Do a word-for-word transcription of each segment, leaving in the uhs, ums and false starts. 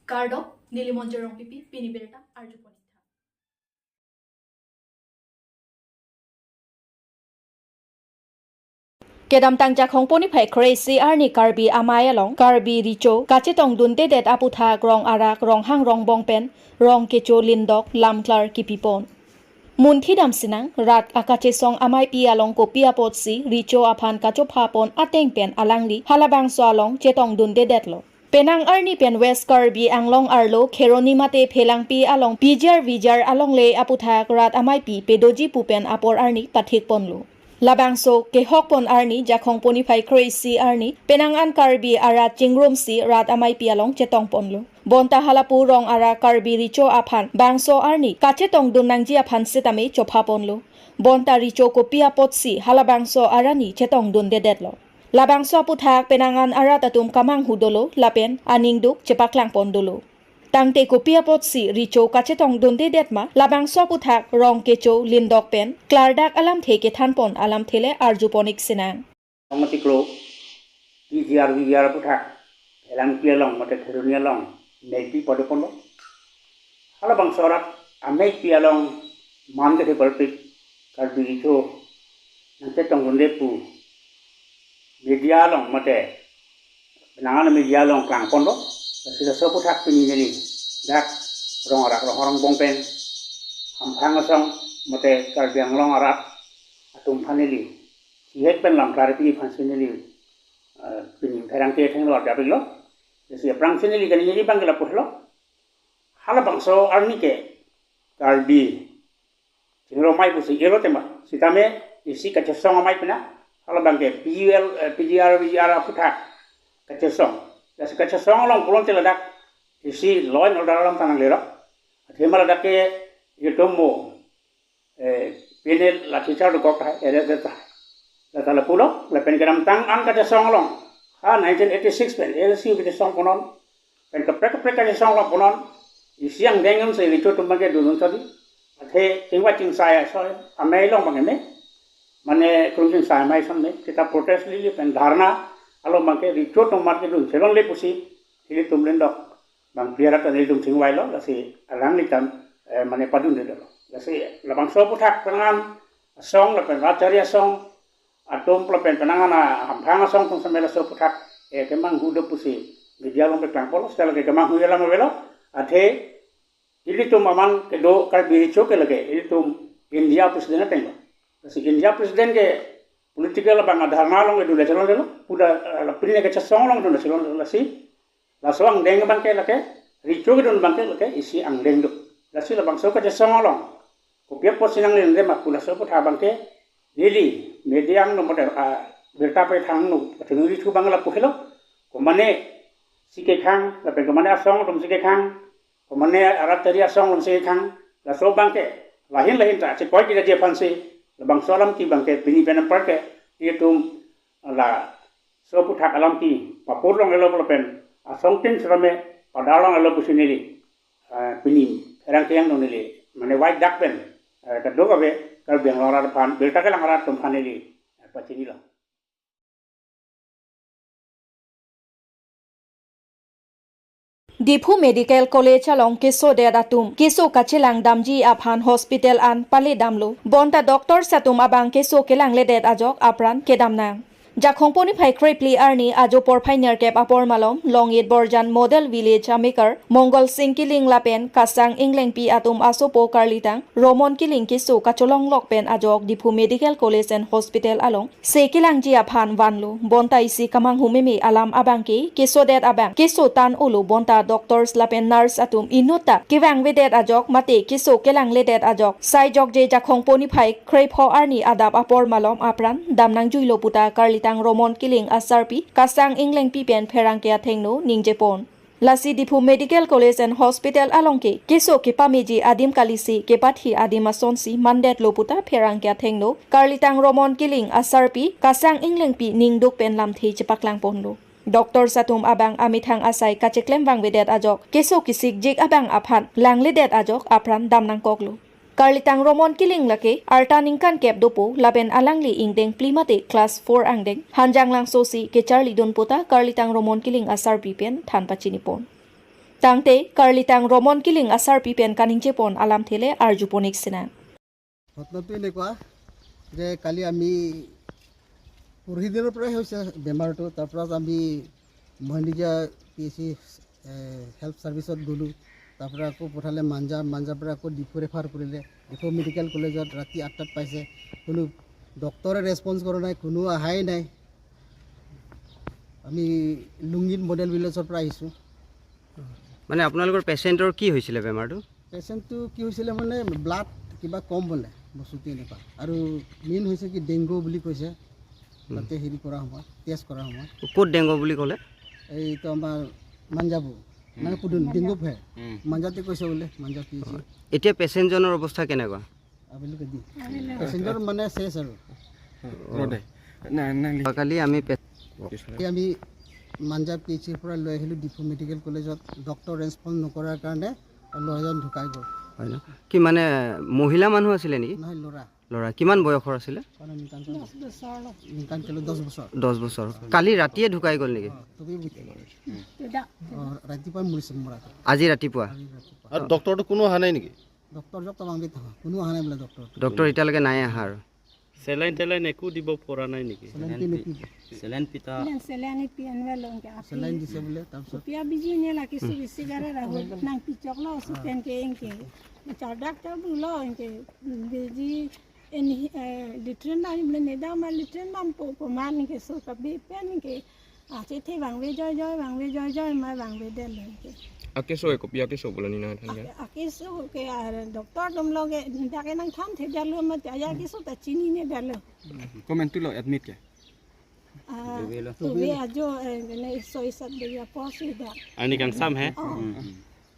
Kardom, neli Monjir Rongpipi, pini birta arjupon ik tha. Kedamtang Jakhong poni phai kre-isi arni Karbi amei along Karbi Recho kachetongdundedet aputhak rong arak, ronghang rongbong pen rong kecho lindok lamklar kipipon. Munthidam sinang, rat akachesong ameipi along kopi apotsi Recho aphan kachophapon ateng pen alangli halabangso along chetongdundedetlo. Penang arni pen West Karbi Anglong arlo Kheroni mate Phelangpi along P G R V G R alongle aputhak rat ameipi pedoji pu pen apor arni pathikponlo. Labangso kehokpon arni Jakhong poni phai kre-isi arni penang an Karbi arat chingrumsi rat ameipi along chetongponlo. Bonta halapu rong arak Karbi Recho aphan bangso arni kachetongdun nangji aphan sitame chophaponlo. Bonta Recho kopi apotsi halabangso arni chetongdundedetlo. Labangso aputhak penang an arat atum kamanghu dolo lapen aningduk chepaklangpon dolo. Tangte kopi apotsi Recho kachetongdundedet ma, labangso aputhak rong kecho lindok pen klardak alamthe kethanpon alamthe le arjupon ik sinang. Rongmatiklo P G R V G R aputhak Phelangpi along mate Kheroni along meipi padoponlo. Halabangso arat ameipi along man kethe palpik Karbi Recho nangchetongdunde pu media along mate penang an media along klangponlo. Lasi laso aputhak pini neli dak rong arak ronghang rongbong pen hamphang asong mate Karbi Anglong arat atum aphan neli chihek pen lamklar pini aphansi neli, eh, pini pherangke athengno arjap iklo. Lasi aphrangsi neli kaningje abang ke lapulo. Halabangso arni ke Karbi chingrum amei pusi ilo tema. Sitame isi kachesong amei pena. Halabang ke P G R, eh, P G R, V G R aputhak kachesong. Lasi kachesong along pulote ladak isi law and order alam ta nanglelo. Athema ladak ke itum mo, eh, pine lathi charge dokok tahai, arrest det tahai. Lata lapulo, lapen kedamtang an kachesong along. Ha nineteen eighty-six pen A L C U kachesong punon. Pen kaprek kaprek kachesong along punon. Isi angdeng un se Recho atum abang ke dundun sadi. Athe chingvai chingsai aso amei along abang ke me. Mane krung chingsai amei ason me. Kita protest li pen dharna along abang ke Recho atum amat kedun chelongle pusi ilitum lindok bang pia rat nelitum chingvailo, lasi alangli ta, eh, mane padundedetlo. Lasi labangso aputhak penang an asong lapen rat chari asong atum lapen penang an hamphang asong atum sitame laso aputhak, eh, kemanghu do pusi media along paklangponlo, seta lake kemanghu alam avelo, athe ilitum aman kedo Karbi Recho ke lake ilitum India president atenglo. Lasi India president ke political abang adharna along kedun chelonglelo, puda, eh, pine kachesong along kedun chelonglelo, lasi laso angdeng abang ke lake, Recho kedun abang ke lake isi angdeng do. Lasi labangso kachesong along kopi apotsi nanglende ma pu laso aputhak abang ke neli media angno mate, ah, birta pethang angno kathengri thu abang lapu helo. Komane si kekhang, lapen komane asong atum si kekhang, komane arat chari asong atum si kekhang, laso abang ke lahin lahin ta chekoi kidetji aphansi labangso alam ke abang ke pini pen anpar ke itum la so aputhak alam ke papur longlelo lapen asong tin sitame padar longlelo pusi neli, eh, pini pherangke angno neli mane wide dak pen, eh, kadokave Karbi Anglong arat aphan, birta kelang arat atum aphan neli, eh, pachinilo. Diphu Medical College along kesodet atum keso kachelang damji aphan hospital an pale damlo. Bonta doctors atum abang keso kelangledet ajok apran kedam nang. Jakhong poni phai krephli arni ajo porphai nerkep apor malom Longit Borjan Model Village amekar Mongol Sing Kiling lapen Kasang Inglengpi atum asopo karlitang Romon Kiling keso kacholonglok pen ajok Diphu Medical College and Hospital along se kelangji aphan vanlo. Bonta isi kemanghu meme alam abang ke kesodet abang keso tan-olo, bonta doctors lapen nurse atum inut ta kevangvedet ajok mate keso kelangledet ajok sai jokje Jakhong poni phai krepho arni adap apor malom apran dam nangjuilo puta karlitang Romon Kiling asarpi Kasang Inglengpi pen pherangke athengno ningjepon. Lasi Diphu Medical College and Hospital along ke keso kepameji adim kalisi kepathi adim asonsi mandetlo puta pherangke athengno karlitang Romon Kiling asarpi Kasang Inglengpi ningduk pen lamthe chepaklangponlo. Doctors atum abang amethang asai kacheklem vangvedet ajok keso kesikjik abang aphan langledet ajok apran dam nangkoklo. Karlitang Romon Kiling lake arta ningkan kep dopo lapen alangli ingdeng phli mate class four angdeng Hanjanglangso si kecharlidun puta karlitang Romon Kiling asarpi pen than pachinipon. Tangte karlitang Romon Killing asarpi pen kaningjepon alamthe le arjuponik sinang. ঘটনাটো এনেকুৱা যে কালি আমি পৰহি দিনৰ পৰাই হৈছে বেমাৰটো। তাৰ পৰা আমি মহেন্দ্ৰগিয়া পি এইচ চি হেল্থ ছাৰ্ভিচত গ'লোঁ। তাৰ পৰা আকৌ পঠালে মাঞ্জা, মাঞ্জাৰ পৰা আকৌ ডিফু ৰেফাৰ কৰিলে। ডিফু মেডিকেল কলেজত ৰাতি আঠটাত পাইছে। কোনো ডক্তৰে ৰেছপন্স কৰা নাই, কোনো অহাই নাই। আমি লুংগিন মডেল ভিলেজৰ পৰা আহিছোঁ। মানে আপোনালোকৰ পেচেণ্টৰ কি হৈছিলে বেমাৰটো? পেচেণ্টটো কি হৈছিলে মানে ব্লাড কিবা কম বোলে বস্তুটো এনেকুৱা। আৰু মেইন হৈছে কি ডেংগু বুলি কৈছে। তাতে হেৰি কৰা সময়, টেষ্ট কৰা সময়। ক'ত ডেংগু বুলি ক'লে? এইটো আমাৰ মাঞ্জাবু মানে পুদুন ডেংগু ফে মাঞ্জাতে কৈছে বোলে, মাঞ্জা পি এইচ চি। এতিয়া পেচেণ্টজনৰ অৱস্থা কেনেকুৱা? আবেলি কেদি পেচেণ্টৰ মানে চেছ আৰু। কালি আমি পে- এই আমি মাঞ্জা পি এইচ চিৰ পৰা লৈ আহিলোঁ ডিফু মেডিকেল কলেজত। ডক্টৰ ৰেছপন্স নকৰাৰ কাৰণে ল'ৰাজন ঢুকাই গ'ল। হয় ন? কি মানে মহিলা মানুহ আছিলে নেকি? নহয়, ল'ৰা। ল'ৰা কিমান বয়সৰ আছিলে? মানে নিকান নিকান কেলৈ দহ বছৰ। দহ বছৰ। কালি ৰাতিয়ে ঢুকাই গ'ল নেকি? তবেই বুজি পালোঁ। ৰাতিপুৱাই মৰিছে মৰাটো। আজি ৰাতিপুৱা? আজি ৰাতিপুৱা। আৰু ডক্টৰটো কোনো অহা নাই নেকি? ডক্টৰ জক তামাং বিত কোনো অহা নাই বোলে ডক্টৰ। ডক্টৰ এতিয়ালৈকে নাই অহা আৰু। চেলাইন টেলাইন একো দিব পৰা নাই নেকি? চেলাইন কি নেকি? চেলেন পিতা Dan selain itu yang belum ke api. Saline দিছে বোলে, তাৰপিছত Supaya biji ni lagi subi sigara dah nang picok lo supen ke engke. Cadak cabu lo engke biji ini litrin lah ini neda ma litrin mampu peman ke so kabi pen ke. Ah, cethe bang ve joy joy bang ve joy joy ma bang ve del ke. Akeso e kopi akeso bola ni na than ya. Aki su ke doktor dum lo ke dak nang than the dalo ma ya ki su ta chini ne dalo. Komen tu lo admit ke. Ah, tu ve ajo ne soi sat de ya po si dak. Ani kangsam he.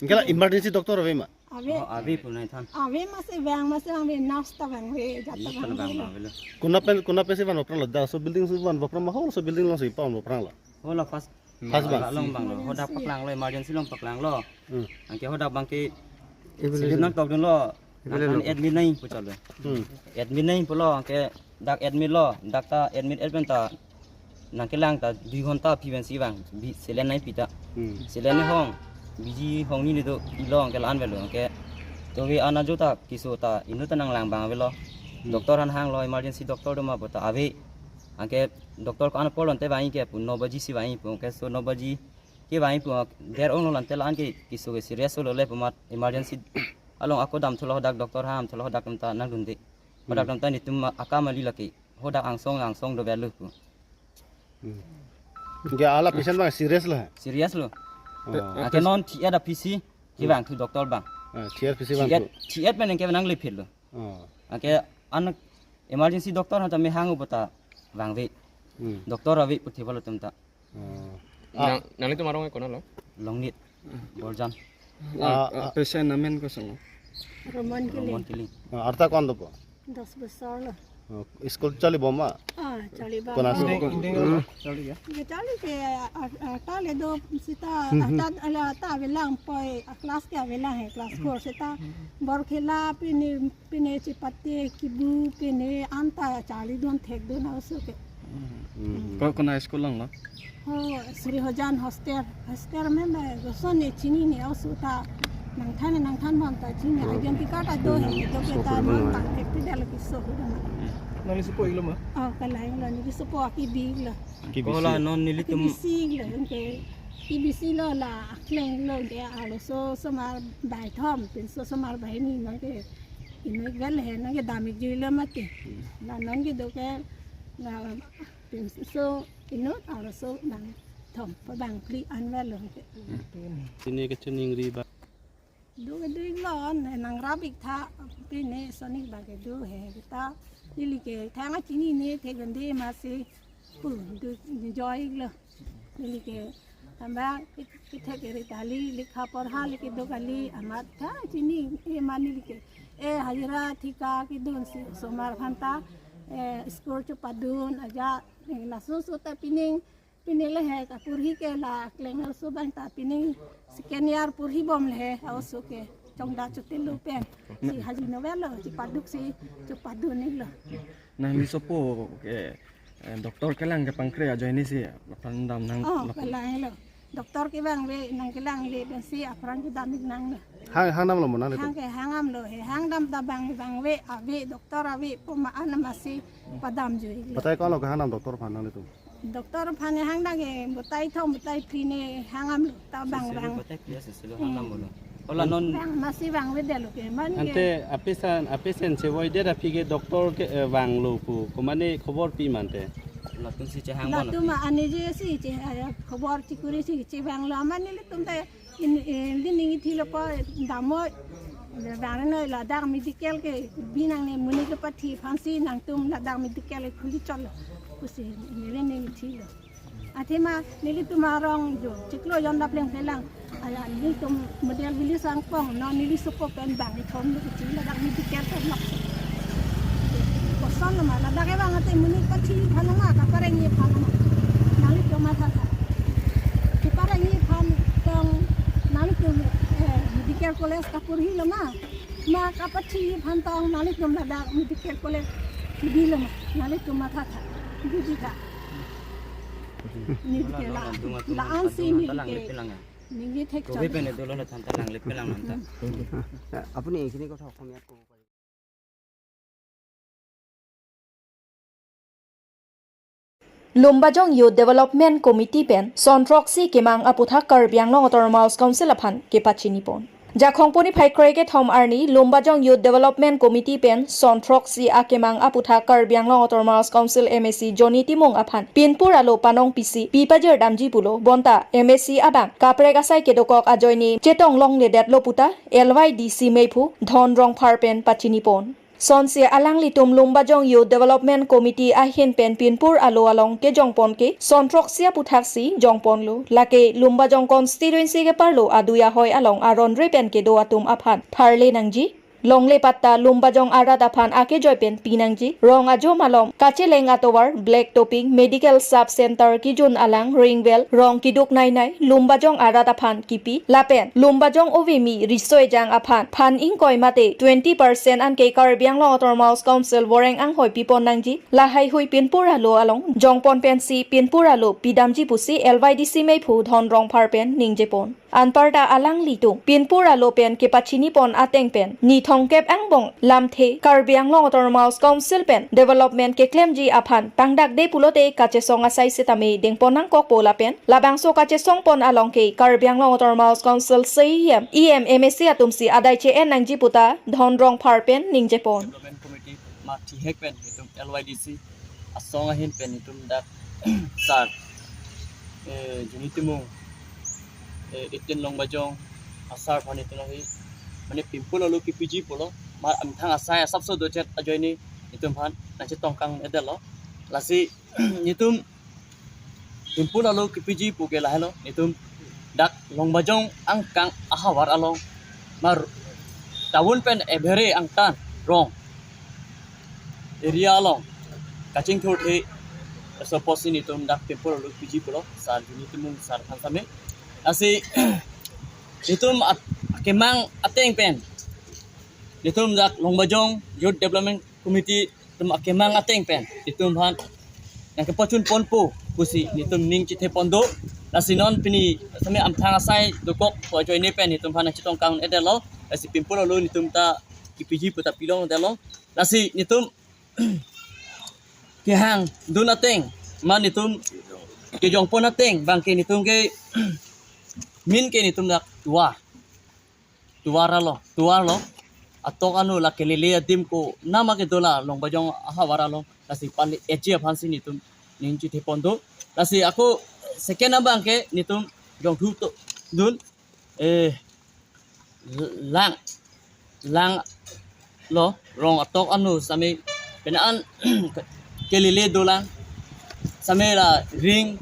Engke la emergency doctor ave ma? Ave ave punai than ave ma se bang ma se bang ve nurse ta bang ve jat ta kana bang bang bang ve. Velo. Kuna pen kuna pen si van opera lo da so building si van opera ma ho so building lo si pa opera la. Hola first First bang. Long bang lo hodak paklang lo emergency long paklang lo. Hmm. Angke hodak bang ke silip nang tok dun lo. Nang admit nai puchalo. Hmm. Admit nai pulo angke dak admit lo dak ta admit admit ta nang kelang ta dui ghonta phi ben si bang bi selen nai pita. Hmm. Selen ni hong biji hong ni ni do ilo angke lan velo angke to ve ana jo ta kiso ta inu ta nang lang bang velo. Doctor han hang lo emergency doctor do ma bota ave angke doctor ko an polon te bang ke pu no baji si bang pu angke so no baji ke bang pu der ong lo lan te lan ke kiso ke serious lo le pu mat emergency along ako dam thulo dak doctor ham thulo dak ta nang dun de. Dak ta ni tum akam ali lake hodak angsong angsong do belu pu. Engke ala patient bang serious lo hai. Serious lo. Oh. Ake non thiat a P C ki bang thu doctor bang. Eh, T R P C bang Thiat tu. Thiat pen ke nang le phit lo. Oh. Ake an emergency doctor han ta me hang upata bang ve. Hmm. Doctor ave pu thevalo tum ta. Oh. Nang nang itu marong ko na lo. Longnit. Borjan. Ah, ah. Patient namen ko song. Roman Roman Killing. Killing. Ah, arta kon do po. Das besar lah. Oh, school chali bom ma? Ah, cali bang. Kona so. Ke cali ke ata le do sita ata ala ata avelang poi class ke avelang he class four sita bor khela pini pini chipate kibu pini anta cali don thek don also ke. Hmm. Ko kona school long lo. Oh, Sri Hojan hostel. Hostel member goson ne chini ne also ta nang than nang than bang ta chini identity card ado he to ke ta non bang ek ti dal ki so hu dama. Nang isi po ilo ma. Oh, kalang lo ni so po aki big lo. Kola non neli Ki tum bisi lo ke. Ki bisi lo la kleng lo ke alo so so mar bai thom pin so so mar bai ni nang ke. Ino vel he nang ke damik jui lo mati. La nang ke do ke la pin so ino alo so nang thom pa bang kli an vel lo ke. Sini ke chuning ri ba. Du ke du ik lon nang rabik tha pine sonik ba ke du he ta neli ke thang a chini ne the gande ma se pu du joy ik lo neli ke amba ke the ke ri tali likha porha le ke do kali amat tha chini e ma neli ke e hajira thika ke dun si somar phanta e school chu padun aja na su su ta pining Pini le he ka purhi ke la kleng so bang ta pini second year purhi bom le he also ke chongda chuti lu pen si haji novel lo si paduk si chu padu ni lo. Nang ni sopo ke eh, doctor kelang ke pangkre ajoy ni si laphan dam nang Oh, laphan. Kalang lo. Doctor kevang ave, nangkelang ave, pensi aphrang kedam ik nang na. Hang, hang damlo mo nang Hang itum? Ke hang damlo he, hang dam ta bang, bang ave, ave, doctor ave, pu ma an masi padam jui. Batai ko-an lo kehang dam doctor aphan nanglitum? Doctor aphan hang dam ke batai thom, batai phli ne hang damlo, ta bang, Sisi bang. Batai phli sisi lo hang damlo. Ola non Bang, masi bang ave detlo ke, man ke. Ante apesen, apesen chevoidet aphi ke doctor ke, eh, vanglo pu, komane khobor pi mante? Latum si chehang bon Latum aphi. Anije si che, eh, khobor chikuri si chevanglo, amat nelitum ta in, eh, lining ithilo ko damlo, bang noi ladak medical ke bi nangne, monit kepathi aphansi nangtum ladak medical ke khuli chotlo pusi neli ning ithilo. Athema nelitum arong jo chiklo jon dap leng pelang. Ala nelitum model village angkong, non neli suko pen bang ithom lo uchi ladak medical pen nok. Koson lo ma, ladak kevang ate monit kepathi aphan lo ma, kaparengji aphan lo ma. Nanglitum mathatha. Kaparengji aphan tong nanglitum, eh, medical college kaporhi lo ma. Ma kapathi aphan tong nanglitum ladak medical college kebi lo ma. Nanglitum mathatha. Bujitha. Neli ke la, la-an si neli ke. Neli thek Kobe chot. Pen dolo la thanta lang le pelang nanta. আপুনি এইখিনি কথা অসমীয়াত ক'ব পাৰিব। Lumbajong Youth Development Committee pen sonthroksi kemang aputhak Karbi Anglong Autonomous Council aphan kepachini pon. Jakhong poni phaikroi kethom arni Lumbajong Youth Development Committee pen sonthroksi akemang aputhak Karbi Anglong Autonomous Council M A C Johnny Timung aphan pinpur alo panong pisi pi pajir damji pulo, bonta M A C abang kaprek asai kedokok ajoine chetong longledetlo puta L Y D C meiphu Dhon Rongphar pen pachini pon. Sonsi alanglitum Lumbajong Youth Development Committee ahin pen pinpur alo along kejongpon ke sonthroksi aputhaksi jongponlo. Lake Lumbajong constituency keparlo adui ahoi along aron re pen kedo atum aphan tharle nangji. Longle patta Lumbajong arat aphan akejoi pen pinangji. Rong ajo malom kacheleng atovar, black topping, medical sub center, kijun alang, ring well, rong kiduk nainai, Lumbajong arat aphan kipi. Lapen Lumbajong ovimi riso ejang aphan phan ingkoi mate twenty percent anke Karbi Anglong Autonomous Council voreng anghoi pipon nangji. Lahai hui pinpur alo along jongpon pensi pinpur alo pidamji pusi L Y D C meiphu Dhon Rongphar pen ningjepon. Anparta alanglitum pinpur alo pen kepachini pon ateng pen ni thomkep angbong lamthe Karbi Anglong Autonomous Council pen development keklemji aphan pangdakde pulote kachesong asai setame dengpon nangkokpo lapen labangso kachesong pon along ke Karbi Anglong Autonomous Council C E M, E M, M A C atumsi adai che-en nangji puta Dhon Rongphar pen ningjepon. Development Committee ma thihek pen itum L Y D C asong ahin pen itum dak sar, eh, Johnny Timung, eh, itin Lumbajong asar aphan itum ahi, mane pinpur alo kepiji pulo, ma amthang asai asapso dochet ajoine itum aphan nangchetong kangedetlo. Lasi itum pinpur alo kepiji pu ke lahelo, itum dak Lumbajong angkang ahavar along, mar town pen ebhere angtan rong area along kachingthurthe, laso apotsi itum dak pinpur alo piji pulo sar Johnny Timung sar aphan same. Lasi itum at-, akemang ateng pen itum dak Lumbajong Youth Development Committee itum akemang ateng pen itum aphan nangkepachun ponpo pusi itum ning chithe pon do. Lasi non pini same amthang asai dokok pu ajoine pen itum aphan nangchetong kangedetlo. Lasi pinpur alo itum ta kepiji puta pilongdetlo. Lasi itum kehang dun ateng, ma itum kejongpon ateng abang ke itum ke min ke itum dak tovar, tovar alo, tovar lo. Atok anu la kelele adim ko nama kedo la Lumbajong ahavar alo, lasi pali eji aphansi itum ning chithe pon do. Lasi ako second abang ke itum jongthu to dun, eh, lang, lang lo, rong atok anu same penang kelele dolang, same la ring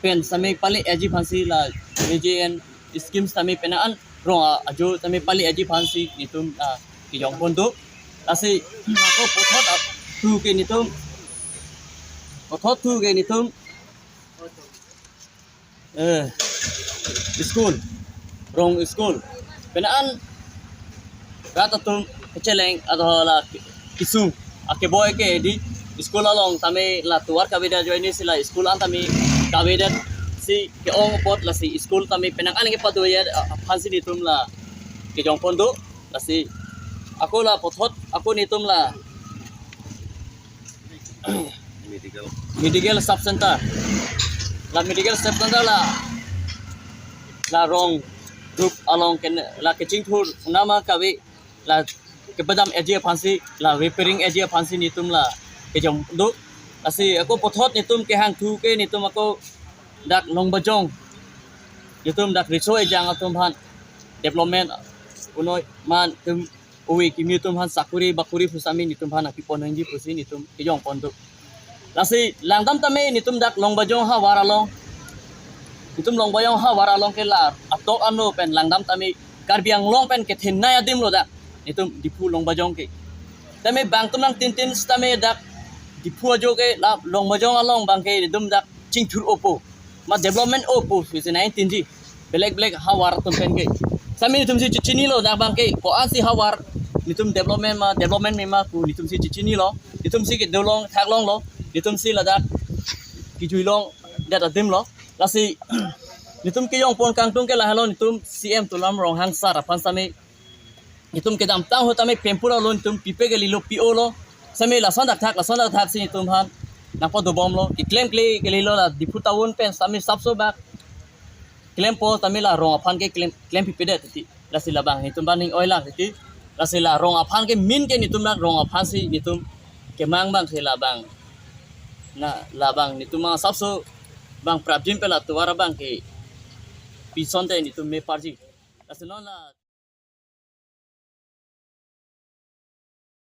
pen same pali eji aphansi la V J N scheme same penang rong a-, ajo same pali eji aphansi itum, ah, kejongpon do. Lasi ako puthot ap-, thu ke itum, puthot thu ke itum, eh, school, rong school. Penang rat atum kecheleng atau la kisung akeboi ke di school along tame la tovar kavedet ajoine si la school an tame kavedet Si ke-ong apot lasi school tame penang an kepado ya, ah, aphansi netum la kejongpon do. Lasi ako la puthot ako netum la Medical. Medical Sub Center. La Medical Sub Center la, la rong group along ken la kechingthur nama kave la kepedam eji aphansi, la repairing eji aphansi netum la kejong do. Lasi ako puthot netum kehangthu ke netum ako dak Longbajong, netum dak riso ejang atum aphan development unoi man tum ove kimi atum aphan sakuri bakuri pusitame netum aphan nangkepon nangji pusi netum kejongpon do. Lasi langdam tame netum dak Longbajong havar along, netum Longbajong havar along ke la atok ano pen langdam tame Karbi Anglong pen kethenei adim lo dak netum Diphu Longbajong ke. Tame bang atum nangtintin sitame dak Diphu ajo ke la Longbajong along abang ke netum dak chingthur opo, ma development opo pusi nangtinji belek belek havar atum pen ke. Sitame netum si chechinilo dak abang ke ko-ansi havar, netum development ma development me ma pu netum si chechinilo. Netum si kedo long thak longlo, netum si ladak kejui longdet adim lo. Lasi netum kejongpon kangtung ke lahelo, netum C M Tuliram Ronghang sir aphan sitame netum kedamtang ahut tame pempur alon netum pipe kelelo, P O lo. Sitame lason dak thak, lason dak thak si netum aphan nangpadobomlo. Keklem kle kelelo la Diphu town pen sitame sapso bak klempo sitame la rong aphan ke klem, klem pipedet titi. Lasi labang netum aphan ning oilang titi. Lasi la rong aphan ke min ke netum dak rong aphansi netum kemang abang ke labang. Na labang netum mang sapso bang prapjin pen la tovar abang ke pison te netum me parji. Lasi non la